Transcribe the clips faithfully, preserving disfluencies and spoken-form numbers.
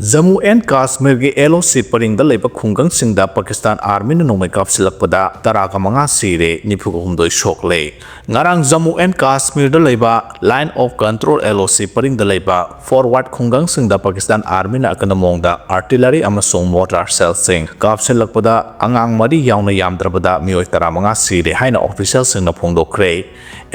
Jammu and ꯀꯥꯁꯃꯤꯔꯒꯤ L ꯑꯣ ꯁꯤ ꯄꯔꯤꯡꯗ ꯂꯩꯕ ꯈꯨꯡꯒꯪꯁꯤꯡꯗ ꯄꯥꯀꯤꯁꯇꯥꯟ ꯑꯥꯔꯃꯤꯅ ꯅꯣꯡꯃꯩ ꯀꯥꯞꯁꯤꯜꯂꯛꯄꯗ ꯇꯔꯥꯒ ꯃꯉꯥ ꯁꯤꯔꯦ, ꯅꯤꯐꯨꯒ ꯍꯨꯝꯗꯣꯏ ꯁꯣꯛꯂꯦ꯫ ꯉꯔꯥꯡ ꯖꯝꯃꯨ ꯑꯦꯟ ꯀꯥꯁꯃꯤꯔꯗ ꯂꯩꯕ ꯂꯥꯏꯟ ꯑꯣꯐ ꯀꯟꯇ꯭ꯔꯣꯜ, ꯑꯦꯜ ꯑꯣ ꯁꯤ ꯄꯔꯤꯡꯗ ꯂꯩꯕ ꯐꯣꯔꯋꯥꯔꯗ ꯈꯨꯡꯒꯪꯁꯤꯡꯗ ꯄꯥꯀꯤꯁꯇꯥꯟ ꯑꯥꯔꯃꯤꯅ ꯑꯀꯟꯕ ꯃꯑꯣꯡꯗ ꯑꯥꯔꯇꯤꯂꯔꯤ ꯑꯃꯁꯨꯡ ꯃꯣꯔꯇꯥꯔ ꯁꯦꯜꯁꯤꯡ ꯀꯥꯞꯁꯤꯜꯂꯛꯄꯗ ꯑꯉꯥꯡ ꯃꯔꯤ ꯌꯥꯎꯅ ꯌꯥꯝꯗ꯭ꯔꯕꯗ ꯃꯤꯑꯣꯏ ꯇꯔꯥꯃꯉꯥ ꯁꯤꯔꯦ ꯍꯥꯏꯅ ꯑꯣꯐꯤꯁꯤꯌꯦꯜꯁꯤꯡꯅ ꯐꯣꯡꯗꯣꯛꯈ꯭ꯔꯦ꯫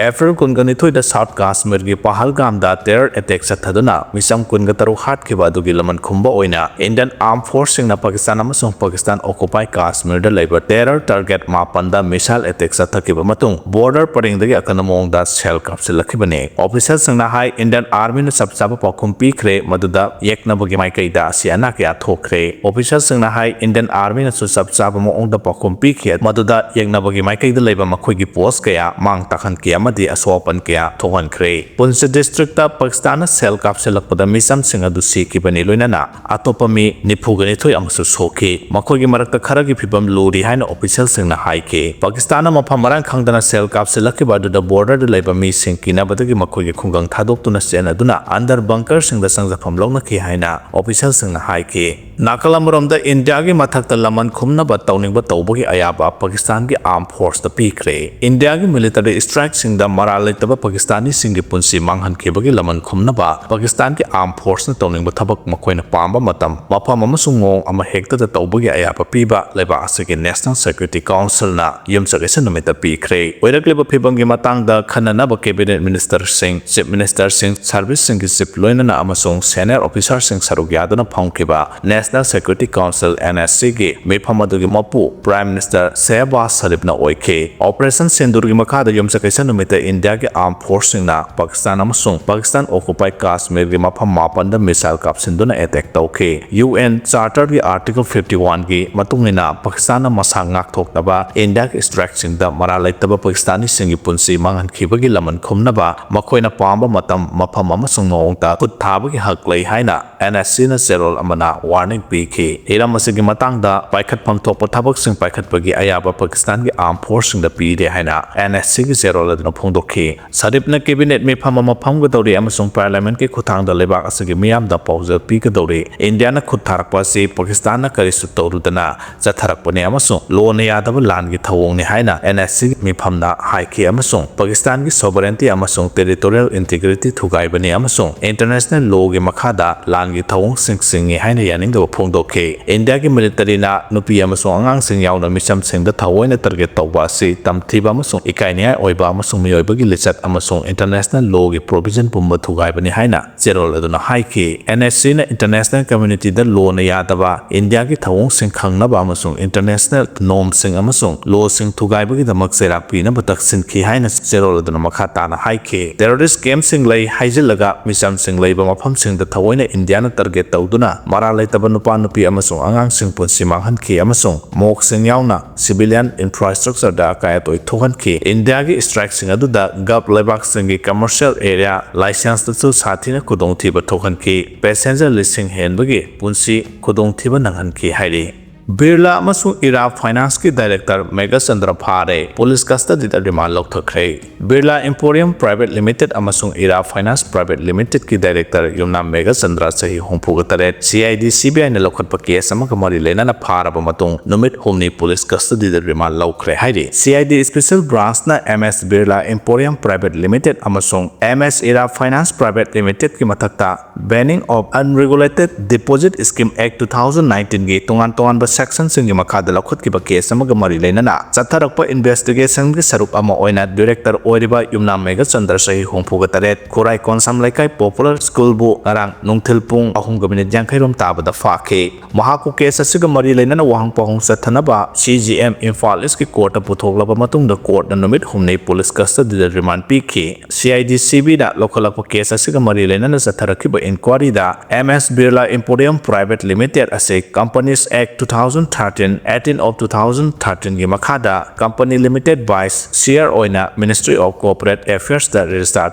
ꯑꯦꯄ꯭ꯔꯤꯜ ꯀꯨꯟꯒ ꯅꯤꯊꯣꯏꯗ ꯁꯥꯎꯊ ꯀꯥꯁꯃꯤꯔꯒꯤ ꯄꯍꯜꯒꯥꯝꯗ ꯇꯦꯔꯔ ꯑꯦꯇꯦꯛ ꯆꯠꯊꯗꯨꯅ ꯃꯤꯆꯝ ꯀꯨꯟꯒ ꯇꯔꯨꯛ ꯍꯥꯠꯈꯤꯕ ꯑꯗꯨꯒꯤ ꯂꯃꯟ ꯈꯨꯝꯕ ꯑꯣꯏꯅ ꯏꯟꯗꯤꯌꯟ ꯑꯥꯔꯝ ꯐꯣꯔꯁꯁꯤꯡꯅ ꯄꯥꯀꯤꯁꯇꯥꯟ ꯑꯃꯁꯨꯡ ꯄꯥꯀꯤꯁꯇꯥꯟ ꯑꯣꯀꯨꯄꯥꯏ ꯀꯥꯁꯃꯤꯔꯗ ꯂꯩꯕ ꯇꯦꯔꯔ ꯇꯥꯔꯒꯦꯠ ꯃꯥꯄꯟꯗ ꯃꯤꯁꯥꯏꯜ ꯑꯦꯇꯦꯛ ꯆꯠꯊꯈꯤꯕ ꯃꯇꯨꯡ ꯕꯣꯔꯗꯔ ꯄꯔꯤꯡꯗꯒꯤ ꯑꯀꯟꯕ ꯃꯑꯣꯡꯗ ꯁꯦꯜ ꯀꯥꯞꯁꯤꯜꯂꯛꯈꯤꯕꯅꯤ꯫ ꯑꯣꯐꯤꯁꯤꯌꯦꯜꯁꯤꯡꯅ ꯍꯥꯏ, ꯏꯟꯗꯤꯌꯟ ꯑꯥꯔꯃꯤꯅ ꯆꯞ ꯆꯥꯕ ꯄꯥꯎꯈꯨꯝ ꯄꯤꯈ꯭ꯔꯦ ꯃꯗꯨꯗ ꯌꯦꯛꯅꯕꯒꯤ ꯃꯥꯏꯀꯩꯗ ꯑꯁꯤ ꯑꯅꯥ ꯀꯌꯥ ꯊꯣꯛꯈ꯭ꯔꯦ꯫ ꯑꯣꯐꯤꯁꯤꯌꯦꯜꯁꯤꯡꯅ ꯍꯥꯏ, ꯏꯟꯗꯤꯌꯟ ꯑꯥꯔꯃꯤꯅꯁꯨ ꯆꯞ ꯆꯥꯕ ꯃꯑꯣꯡꯗ ꯄꯥꯎꯈꯨꯝ ꯄꯤꯈꯤ ꯃꯗꯨꯗ ꯌꯦꯛꯅꯕꯒꯤ ꯃꯥꯏꯀꯩꯗ ꯂꯩꯕ ꯃꯈꯣꯏꯒꯤ ꯄꯣꯁ ꯀꯌꯥ ꯃꯥꯡ ꯇꯥꯛꯍꯟꯈꯤ ꯑꯃꯗꯤ ꯑꯁꯣꯛ ꯑꯄꯟ ꯀꯌꯥ ꯊꯣꯛꯍꯟꯈ꯭ꯔꯦ꯫ ꯄꯨꯟꯆ ꯗꯤꯁꯇ꯭ꯔꯤꯛꯇ ꯄꯥꯀꯤꯁꯇꯥꯟꯅ ꯁꯦꯜ ꯀꯥꯞꯁꯤꯜꯂꯛꯄꯗ ꯃꯤꯆꯝꯁꯤꯡ ꯑꯗꯨ ꯁꯤꯈꯤꯕꯅꯤ, ꯂꯣꯏꯅꯅ ꯑꯇꯣꯞꯄ ꯃꯤ ꯅꯤꯐꯨꯒ ꯅꯤꯊꯣꯏ ꯑꯃꯁꯨ ꯁꯣꯛꯈꯤ꯫ ꯃꯈꯣꯏꯒꯤ ꯃꯔꯛꯇ ꯈꯔꯒꯤ ꯐꯤꯕꯝ ꯂꯨꯔꯤ ꯍꯥꯏꯅ ꯑꯣꯐꯤꯁꯤꯌꯦꯜꯁꯤꯡꯅ ꯍꯥꯏꯈꯤ꯫ ꯄꯥꯀꯤꯁꯇꯥꯟꯅ ꯃꯐꯝ ꯃꯔꯥꯡ ꯈꯪꯗꯅ ꯁꯦꯜ ꯀꯥꯞꯁꯤꯜꯂꯛꯈꯤꯕ ꯑꯗꯨꯗ ꯕꯣꯔꯗꯔꯗ ꯂꯩꯕ ꯃꯤꯁꯤꯡ ꯀꯤꯅꯕꯗꯒꯤ ꯃꯈꯣꯏꯒꯤ ꯈꯨꯡꯒꯪ ꯊꯥꯗꯣꯛꯇꯨꯅ ꯆꯦꯟꯅꯗꯨꯅ ꯑꯟꯗꯔ ꯕꯪꯀꯔꯁꯤꯡꯗ ꯆꯪꯖꯐꯝ ꯂꯧꯅꯈꯤ ꯍꯥꯏꯅ ꯑꯣꯐꯤꯁꯤꯌꯦꯜꯁꯤꯡꯅ ꯍꯥꯏꯈꯤ꯫ ꯅꯥꯀꯜ ꯑꯃꯔꯣꯝꯗ ꯏꯟꯗꯤꯌꯥꯒꯤ ꯃꯊꯛꯇ ꯂꯃꯟ ꯈꯨꯝꯅꯕ ꯇꯧꯅꯤꯡꯕ ꯇꯧꯕꯒꯤ ꯑꯌꯥꯕ ꯄꯥꯀꯤꯁꯇꯥꯟꯒꯤ ꯑꯥꯔꯝ ꯐꯣꯔꯁꯇ ꯄꯤꯈ꯭ꯔꯦ꯫ ꯏꯟꯗꯤꯌꯥꯒꯤ ꯃꯤꯂꯤꯇꯔꯤ ꯏꯁꯇ꯭ꯔꯥꯏꯛꯁꯤꯡꯗ ꯃꯔꯥꯜ ꯂꯩꯇꯕ ꯄꯥꯀꯤꯁꯇꯥꯅꯤꯁꯤꯡꯒꯤ ꯄꯨꯟꯁꯤ ꯃꯥꯡꯍꯟꯈꯤꯕꯒꯤ ꯂꯃꯟ ꯈꯨꯝꯅꯕ ꯄꯥꯀꯤꯁꯇꯥꯟꯒꯤ ꯑꯥꯔꯝ ꯐꯣꯔꯁꯅ ꯇꯧꯅꯤꯡꯕ ꯊꯕꯛ ꯃꯈꯣꯏꯅ ꯄꯥꯝꯕ ꯃꯇꯝ, ꯃꯐꯝ ꯑꯃꯁꯨꯡ ꯃꯑꯣꯡ ꯑꯃ ꯍꯦꯛꯇꯗ ꯇꯧꯕꯒꯤ ꯑꯌꯥꯕ ꯄꯤꯕ ꯂꯩꯕꯥꯛ ꯑꯁꯤꯒꯤ ꯅꯦꯁꯅꯦꯜ ꯁꯦꯀ꯭ꯌꯨꯔꯤꯇꯤ ꯀꯥꯎꯟꯁꯤꯜꯅ ꯌꯨꯝꯁꯀꯩꯁ ꯅꯨꯃꯤꯠꯇ ꯄꯤꯈ꯭ꯔꯦ꯫ ꯑꯣꯏꯔꯛꯂꯤꯕ ꯐꯤꯕꯝꯒꯤ ꯃꯇꯥꯡꯗ ꯈꯟꯅꯅꯕ ꯀꯦꯕꯤꯅꯦꯠ ꯃꯤꯅꯤꯁꯇꯔꯁꯤꯡ, ꯆꯤꯐ ꯃꯤꯅꯤꯁꯇꯔꯁꯤꯡ, ꯁꯔꯚꯤꯁꯁꯤꯡꯒꯤ ꯆꯤꯐ ꯂꯣꯏꯅꯅ ꯑꯃꯁꯨꯡ ꯁꯦꯅꯤꯌꯔ ꯑꯣꯐꯤꯁꯔꯁꯤꯡ ꯁꯔꯨꯛ ꯌꯥꯗꯨꯅ ꯐꯝꯈꯤꯕ ꯅꯦꯁꯅꯦꯜ ꯁꯦꯀ꯭ꯌꯨꯔꯤꯇꯤ ꯀꯥꯎꯟꯁꯤꯜ, ꯑꯦꯟ ꯑꯦꯁ ꯁꯤꯒꯤ ꯃꯤꯐꯝ ꯑꯗꯨꯒꯤ ꯃꯄꯨ ꯄ꯭ꯔꯥꯏꯝ ꯃꯤꯅꯤꯁꯇꯔ ꯁꯦꯍꯕꯥꯖ ꯁꯔꯤꯐꯅ ꯑꯣꯏꯈꯤ꯫ ꯑꯣꯄꯔꯦꯁꯟ ꯁꯤꯟꯗꯨꯔꯒꯤ ꯃꯈꯥꯗ ꯌꯨꯝꯁꯀꯩꯁ ꯅꯨꯃꯤꯠꯇ ꯏꯟꯗꯤꯌꯥꯒꯤ ꯑꯥꯔꯝ ꯐꯣꯔꯁꯁꯤꯡꯅ ꯄꯥꯀꯤꯁꯇꯥꯟ ꯑꯃꯁꯨꯡ ꯄꯥꯀꯤꯁꯇꯥꯟ ꯑꯣꯀꯨꯄꯥꯏ ꯀꯥꯁꯃꯤꯔꯒꯤ ꯃꯐꯝ ꯃꯥꯄꯟꯗ ꯃꯤꯁꯥꯏꯜ ꯀꯥꯞꯁꯤꯟꯗꯨꯅ ꯑꯦꯇꯦꯛ ꯇꯧꯈꯤ꯫ ꯌꯨ ꯑꯦꯟ ꯆꯥꯔꯇꯔꯒꯤ ꯑꯥꯔꯇꯤꯀꯜ ꯐꯤꯐꯇꯤ ꯋꯥꯟꯒꯤ ꯃꯇꯨꯡ ꯏꯟꯅ ꯄꯥꯀꯤꯁꯇꯥꯟꯅ ꯃꯁꯥ ꯉꯥꯛꯊꯣꯛꯅꯕ ꯏꯟꯗꯤꯌꯥꯒꯤ ꯏꯁꯇ꯭ꯔꯥꯏꯛꯁꯤꯡꯗ ꯃꯔꯥꯜ ꯂꯩꯇꯕ ꯄꯥꯀꯤꯁꯇꯥꯅꯤꯁꯤꯡꯒꯤ ꯄꯨꯟꯁꯤ ꯃꯥꯡꯍꯟꯈꯤꯕꯒꯤ ꯂꯃꯟ ꯈꯨꯝꯅꯕ ꯃꯈꯣꯏꯅ ꯄꯥꯝꯕ ꯃꯇꯝ, ꯃꯐꯝ ꯑꯃꯁꯨꯡ ꯃꯑꯣꯡꯗ ꯈꯨꯠ ꯊꯥꯕꯒꯤ ꯍꯛ ꯂꯩ ꯍꯥꯏꯅ ꯑꯦꯟ ꯑꯦꯁ ꯁꯤꯅ ꯆꯦꯔꯣꯜ ꯑꯃꯅ ꯋꯥꯔꯅꯤꯡ ꯄꯤꯈꯤ꯫ ꯍꯤꯔꯝ ꯑꯁꯤꯒꯤ ꯃꯇꯥꯡꯗ ꯄꯥꯏꯈꯠꯐꯝ ꯊꯣꯛꯄ ꯊꯕꯛꯁꯤꯡ ꯄꯥꯏꯈꯠꯄꯒꯤ ꯑꯌꯥꯕ ꯄꯥꯀꯤꯁꯇꯥꯟꯒꯤ armed forceꯁꯤꯡꯗ ꯄꯤꯔꯦ ꯍꯥꯏꯅ NSCꯒꯤ ꯆꯦꯔꯣꯜ ꯑꯗꯨꯅ ꯐꯣꯡꯗꯣꯛꯈꯤ꯫ ꯁꯔꯤꯐꯅ cabinet ꯃꯤꯐꯝ ꯑꯃ ꯐꯝꯒꯗꯧꯔꯤ ꯑꯃꯁꯨꯡ parliamentꯀꯤ ꯈꯨꯠꯊꯥꯡꯗ ꯂꯩꯕꯥꯛ ꯑꯁꯤꯒꯤ ꯃꯤꯌꯥꯝꯗ ꯄꯥꯎꯖꯦꯜ ꯄꯤꯒꯗꯧꯔꯤ꯫ ꯏꯟꯗꯤꯌꯥꯅ ꯈꯨꯠ ꯊꯥꯔꯛꯄ ꯑꯁꯤ ꯄꯥꯀꯤꯁꯇꯥꯟꯅ ꯀꯔꯤꯁꯨ ꯇꯧꯔꯨꯗꯅ ꯆꯠꯊꯔꯛꯄꯅꯤ ꯑꯃꯁꯨꯡ ꯂꯣꯅ ꯌꯥꯗꯕ ꯂꯥꯟꯒꯤ ꯊꯧꯑꯣꯡꯅꯤ ꯍꯥꯏꯅ NSCꯒꯤ ꯃꯤꯐꯝꯅ ꯍꯥꯏꯈꯤ ꯑꯃꯁꯨꯡ ꯄꯥꯀꯤꯁꯇꯥꯟꯒꯤ sovereignty ꯑꯃꯁꯨꯡ territorial integrity ꯊꯨꯒꯥꯏꯕꯅꯤ ꯑꯃꯁꯨꯡ international lawꯒꯤ ꯃꯈꯥꯗ ꯂꯥꯟꯒꯤ ꯊꯧꯑꯣꯡꯁꯤꯡ ꯆꯤꯡꯏ ꯍꯥꯏꯅ ꯌꯥꯅꯤꯡꯗꯕ ꯐꯣꯡꯗꯣꯛꯈꯤ꯫ ꯏꯟꯗꯤꯌꯥꯒꯤ militaryꯅ ꯅꯨꯄꯤ ꯑꯃꯁꯨꯡ ꯑꯉꯥꯡꯁꯤꯡ ꯌꯥꯎꯅ ꯃꯤꯆꯝꯁꯤꯡꯗ ꯊꯑꯣꯏꯅ target ꯇꯧꯕ ꯑꯁꯤ ꯇꯝꯊꯤꯕ ꯑꯃꯁꯨꯡ ꯏꯀꯥꯏꯅꯤꯡꯉꯥꯏ ꯑꯣꯏꯕ ꯑꯃꯁꯨꯡ ꯃꯤꯑꯣꯏꯕꯒꯤ ꯂꯤꯆꯠ ꯑꯃꯁꯨꯡ international lawꯒꯤ provision ꯄꯨꯝꯕ ꯊꯨꯒꯥꯏꯕꯅꯤ ꯍꯥꯏꯅ ꯆꯦꯔꯣꯜ ꯑꯗꯨꯅ ꯍꯥꯏꯈꯤ꯫ NSCꯅ international communityꯗ ꯂꯣꯅ ꯌꯥꯗꯕ ꯏꯟꯗꯤꯌꯥꯒꯤ ꯊꯧꯑꯣꯡꯁꯤꯡ ꯈꯪꯅꯕ ꯑꯃꯁꯨꯡ international normꯁꯤꯡ ꯑꯃꯁꯨꯡ lawꯁꯤꯡ ꯊꯨꯒꯥꯏꯕꯒꯤꯗꯃꯛ ꯆꯩꯔꯥꯛ ꯄꯤꯅꯕ ꯇꯛꯁꯤꯟꯈꯤ ꯍꯥꯏꯅ ꯆꯦꯔꯣꯜ ꯑꯗꯨꯅ ꯃꯈꯥ ꯇꯥꯅ ꯍꯥꯏꯈꯤ꯫ Terrorist campꯁꯤꯡ ꯂꯩ ꯍꯥꯏꯖꯤꯜꯂꯒ ꯃꯤꯆꯝꯁꯤꯡ ꯂꯩꯕ ꯃꯐꯝꯁꯤꯡꯗ ꯊꯑꯣꯏꯅ ꯏꯟꯗꯤꯌꯥꯅ target ꯇꯧꯗꯨꯅ ꯃꯔꯥꯜ ꯂꯩꯇꯕ ꯅꯨꯄꯥ, ꯅꯨꯄꯤ ꯑꯃꯁꯨꯡ ꯑꯉꯥꯡꯁꯤꯡ ꯄꯨꯟꯁꯤ ꯃꯥꯡꯍꯟꯈꯤ ꯑꯃꯁꯨꯡ mosqueꯁꯤꯡ ꯌꯥꯎꯅ civilian infrastructureꯗ ꯑꯀꯥꯏ ꯑꯇꯣꯏ ꯊꯣꯛꯍꯟꯈꯤ꯫ ꯏꯟꯗꯤꯌꯥꯒꯤ strikeꯁꯤꯡ ꯑꯗꯨꯗ Gulf ꯂꯩꯕꯥꯛꯁꯤꯡꯒꯤ commercial area licenseꯇꯁꯨ ꯁꯥꯊꯤꯅ ꯈꯨꯗꯣꯡꯊꯤꯕ ꯊꯣꯛꯍꯟꯈꯤ꯫ Passenger ꯂꯤꯁꯤꯡ ꯍꯦꯟꯕꯒꯤ ꯄꯨꯟꯁꯤ ꯈꯨꯗꯣꯡꯊꯤꯕ ꯅꯪꯍꯟꯈꯤ ꯍꯥꯏꯔꯤ꯫ Birla ꯑꯃꯁꯨꯡ Ira Financeꯀꯤ director Meghachandra ꯐꯥꯔꯦ꯫ Police custodyꯗ remand ꯂꯧꯊꯈ꯭ꯔꯦ꯫ Birla Emporium Private Limited ꯑꯃꯁꯨꯡ Ira Finance Private Limitedꯀꯤ director ꯌꯨꯝꯅꯥꯝ ꯃꯦꯘꯆꯟꯗ꯭ꯔ, ꯆꯍꯤ ꯍꯨꯝꯐꯨꯒ ꯇꯔꯦꯠ, CID CBIꯅ ꯂꯧꯈꯠꯄ case ꯑꯃꯒ ꯃꯔꯤ ꯂꯩꯅꯅ ꯐꯥꯔꯕ ꯃꯇꯨꯡ ꯅꯨꯃꯤꯠ ꯍꯨꯝꯅꯤ police custodyꯗ remand ꯂꯧꯈ꯭ꯔꯦ ꯍꯥꯏꯔꯤ꯫ CID Special Branchꯅ MS Birla Emporium Private Limited ꯑꯃꯁꯨꯡ MS Ira Finance Private Limitedꯀꯤ ꯃꯊꯛꯇ Banning of Unregulated Deposit Scheme Act two thousand nineteenꯒꯤ ꯇꯣꯉꯥꯟ ꯇꯣꯉꯥꯟꯕ sectionꯁꯤꯡꯒꯤ ꯃꯈꯥꯗ ꯂꯧꯈꯠꯈꯤꯕ case ꯑꯃꯒ ꯃꯔꯤ ꯂꯩꯅꯅ ꯆꯠꯊꯔꯛꯄ investigationꯒꯤ ꯁꯔꯨꯛ ꯑꯃ ꯑꯣꯏꯅ director ꯑꯣꯏꯔꯤꯕ ꯌꯨꯝꯅꯥꯝ ꯃꯦꯘꯆꯟꯗ꯭ꯔ, ꯆꯍꯤ ꯍꯨꯝꯐꯨꯒ ꯇꯔꯦꯠ, ꯈꯨꯔꯥꯏ ꯀꯣꯟꯁꯥꯝ ꯂꯩꯀꯥꯏ Popular Schoolꯕꯨ ꯉꯔꯥꯡ ꯅꯨꯡꯊꯤꯜ ꯄꯨꯡ ꯑꯍꯨꯝꯒ minute ꯌꯥꯡꯈꯩ ꯔꯣꯝ ꯇꯥꯕꯗ ꯐꯥꯈꯤ꯫ ꯃꯍꯥꯛꯄꯨ case ꯑꯁꯤꯒ ꯃꯔꯤ ꯂꯩꯅꯅ ꯋꯥꯍꯪ ꯄꯥꯎꯍꯪ ꯆꯠꯊꯅꯕ CJM Imphal Eastꯀꯤ courtꯇ ꯄꯨꯊꯣꯛꯂꯕ ꯃꯇꯨꯡꯗ courtꯅ ꯅꯨꯃꯤꯠ ꯍꯨꯝꯅꯤ police custodyꯗ remand ꯄꯤꯈꯤ꯫ CIDCBꯅ ꯂꯧꯈꯠꯂꯛꯄ case ꯑꯁꯤꯒ ꯃꯔꯤ ꯂꯩꯅꯅ ꯆꯠꯊꯔꯛꯈꯤꯕ inquiryꯗ MS Birla Emporium Private Limited ꯑꯁꯤ Companies Act two thousand thousand thirteen, eighteen of two thousand thirteen ꯒꯤ ꯃꯈꯥꯗ company limited by share ꯑꯣꯏꯅ Ministry of Corporate Affairs ꯇ register